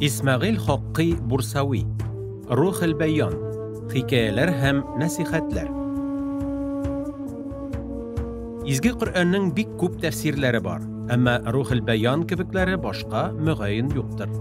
Исмәгыйль Хаккый Бурсави. Рухел бәян. Хикәяләр һәм нәсихәтләр. Изге Коръәннең бик күп тәфсирләре бар, әмма Рухел бәян кебекләре башка мөгаен юктыр.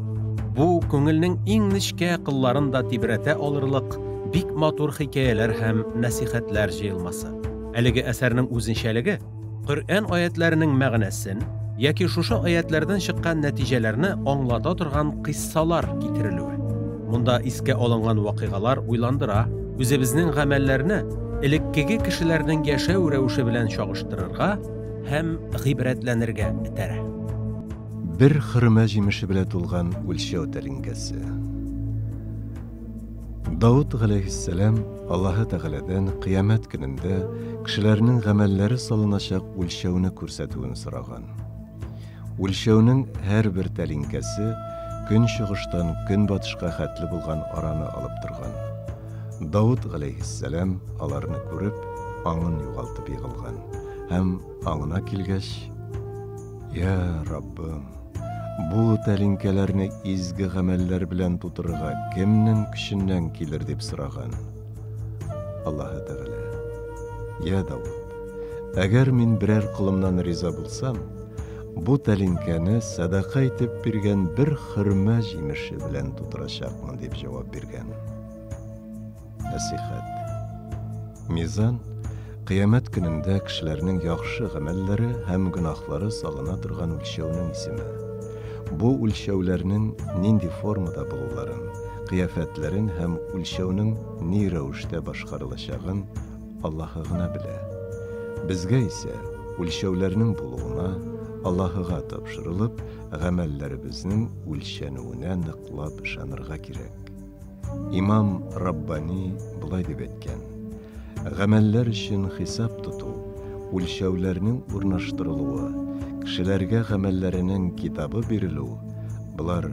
Бу күңелнең иң нечкә кылларын да тибрәтә алырлык бик матур хикәяләр һәм нәсихәтләр җыелмасы. Әлеге әсәрнең үзенчәлеге Коръән аятләренең мәгънәсен яки шушы аятләрдән чыккан нәтиҗәләрне аңлата торган кыйссалар китерелүе. Монда искә алынган вакыйгалар уйландыра, үзебезнең гамәлләрне элеккеге кешеләрнең яшәү рәвеше белән чагыштырырга һәм гыйбрәтләнергә этәрә. Бер хөрмә җимеше белән тулган үлчәү тәлинкәсе. Давыт галәйһиссәлам Аллаһы Тәгаләдән кыямәт көнендә кешеләрнең гамәлләре салыначак үлчәүне күрсәтүен сораган. Үлчәүнең һәрбер тәлинкәсе көнчыгыштан көнбатышка хәтле булган араны алып торган. Давыт галәйһиссәлам аларны күреп, аңын югалтып егылган һәм аңына килгәч, "Я Раббым, Бу тәлинкәләрне изге гамәлләр белән тутырырга кемнең көченнән килер дип сораган. Аллаһы Тәгалә: "Я Давыд, әгәр мин берәр колымнан риза булсам, бу тәлинкәне сәдака итеп биргән бер хөрмә җимеше белән тутырачакмын", дип җавап биргән. Нәсыйхәт. Мизан, кыямәт көнендә кешеләрнең яхшы гамәлләре һәм гөнаһлары салына торган үлчәүнең исеме. Бу үлчәүләрнең нинди формада булуларын, кыяфәтләрен һәм үлчәүнең ни рәвештә башкарылачагын Аллаһы гына белә. Безгә исә үлчәүләрнең булуына, Аллаһыга тапшырылып, гамәлләребезнең үлчәнүенә ныклап ышанырга кирәк. Имам Раббани болай дип әйткән: Гамәлләр өчен хисап тоту, үлчәүләрнең урнаштырылуы, кешеләргә гамәлләренең китабы бирелү, болар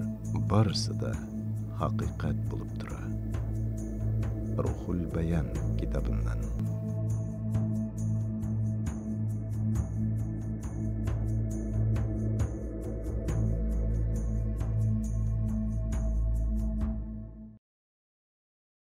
барысы да хакыйкать булып тора. Рухул Бәян китабыннан.